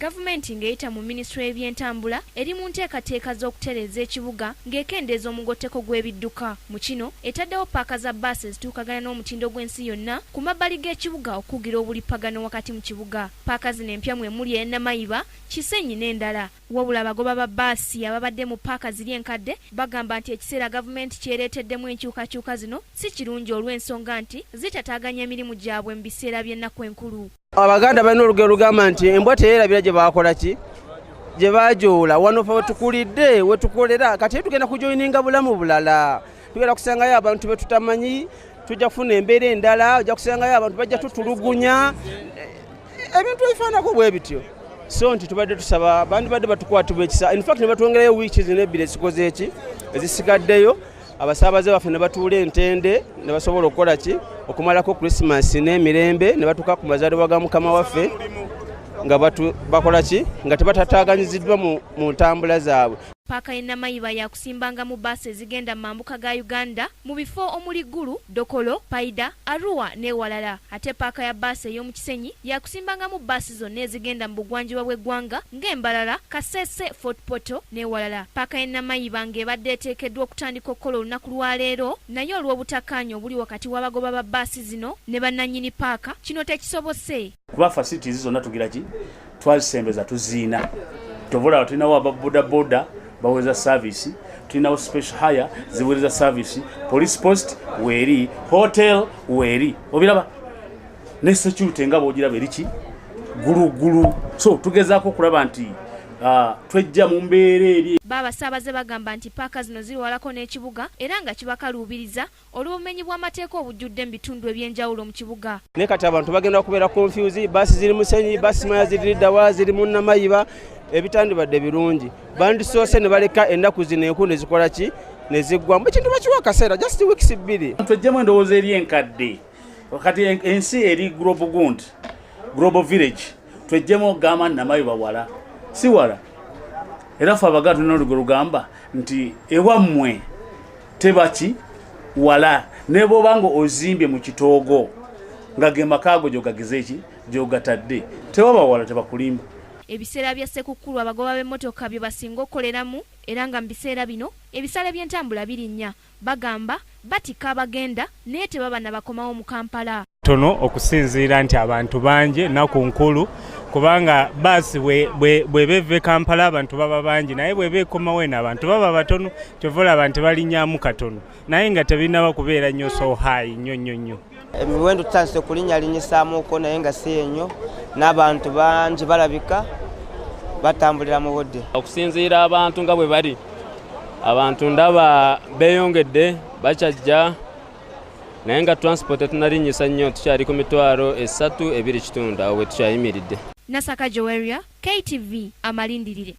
Gavumenti ng'eyita mu minisitule y'ebyentambula eri mu nteekateeka z'okutereeza ekibuga ng'ekendeeza omugotteko gw'ebidduka. Mu kino etaddewo paaka za bbaasi ezituukagana n'omutindo gw'ensi yonna ku mabbali g'ekibuga okukugira obulippagano wakati mu kibuga. Paaka zino empya mwe muli ey'e Namayiba, Kisenyi n'endala. Wabula abagoba ba bbaasi ababadde mu paaka ziri enkadde bagamba nti ekiseera gavumenti ky'ereeteddemu enkyukakyuka zino si kirungi olw'ensonga nti zitataaganya emirimu gyabwe mu biseera by'ennaku enkulu. Abaganda balina olugero lugamba nti embwa teyerabira gye bakola ki gye bajoola. Wano fe wetukulidde, wetukolera. Kati tugenda kujoyininga bulamu bulala, tugenda kusangayo abantu betutamanyi, tujja kufuna embeera endala, ojja kusangayo abantu bajja tutulugunya, ebintu ebifaanako bwe bityo. So nti tubadde tusaba bandibadde batukwatibwa ekisa, infact ne batwongerayo wiiki zino ebbiri ezikoze eki ezisigaddeyo, abasaabaze baffe ne batuula entende ne basobola okukola ki okumalako Krisimansi n'emirembe ne batuuka ku mazaalibwa ga Mukama waffe nga bakola ki nga tebatataaganyiziddwa mu ntambula zaabwe. Paaka y'e Namayiba yakusimbangamu bbaasi ezigenda mu mambuka ga Uganda mu bifo omuli Gulu, Dokolo, Paida, Arua n'ewalala. Ate paaka ya bbaasi ey'omu Kisenyi yakusimbangamu bbaasi zonna ezigenda mu bugwanjuba bw'eggwanga ng'e Mbarara, Kasese, Fort Portal n'ewalala. Paaka y'e Namayiba ng'ebadde eteekeddwa okutandika okukola olunaku lwa leero, naye olw'obutakkaanya obuli wakati w'abagoba ba bbaasi zino ne bannannyini paaka, kino tekisobose. Kuba facilities zonna tugira ki twazisembeza tuziina. Tovolaba tulinawo ababodaboda baweereza service, tulinawo special hire ziweereza service, police post weeri, hotel weeri, obiraba ne security nga bwogiraba eriki gulugulu. So tugezaako okulaba nti twejja mu mbeera eri. Baabasaabaze bagamba nti paaka zino ziri walako n'ekibuga era nga kibakaluubiriza olw'obumenyi bw'amateeka obujjudde mu bitundu ebyenjawulo mu kibuga. Naye kati abantu bagenda kubeera confuse, baasi ziri Musenyi, baasi maya ziri ddawa, ziri mu Namayiba, ebitandibadde birungi. Bandisoose ne baleka ennaku zino enku ne zikola ki ne ziggwamu, ekintu bakiwa akaseera just weeks 2. Twejjemu endowooza eri enkadde. Kati ensi eri global gund global village, twejjemu okugamba Namayiba wala si wala. Era ffe Abaganda tulina olugero lugamba nti ewammwe tebaki wala, ne bw'oba nga ozimbye mu kitoogo nga ge makaago gy'ogagize ki gy'ogatadde, tewaba wala, tebakulimba. Ebiseera bya Ssekukkulu abagoba b'emmotoka bye basinga okukoleramu, era nga mu biseera bino ebisale by'entambula birinnya. Bagamba batikka abagenda naye tebaba na bakomawo mu Kampala. Tono okusinziira nti abantu bangi ennaku nkulu, kubanga baasi bw'eba eva e Kampala abantu baba bangi, naye bw'eba ekomawo eno abantu baba batono. Kyova olaba nti balinnyamu katono, naye nga tebinnaba kubeera nnyo so high nnyo nnyo nnyo. Emiwendo tutandise kulinnyalinnyisaamuko, naye nga si ennyo, n'abantu bangi balabika batambulira mu budde. Okusinziira abantu nga bwe bali, abantu ndaba beeyongedde, bakyajja, naye nga transport tetunalinnyisa nnyo, tukyali ku 32,500, awo we tukyayimiridde. Nasaka Joweria, KTV, amalindirire.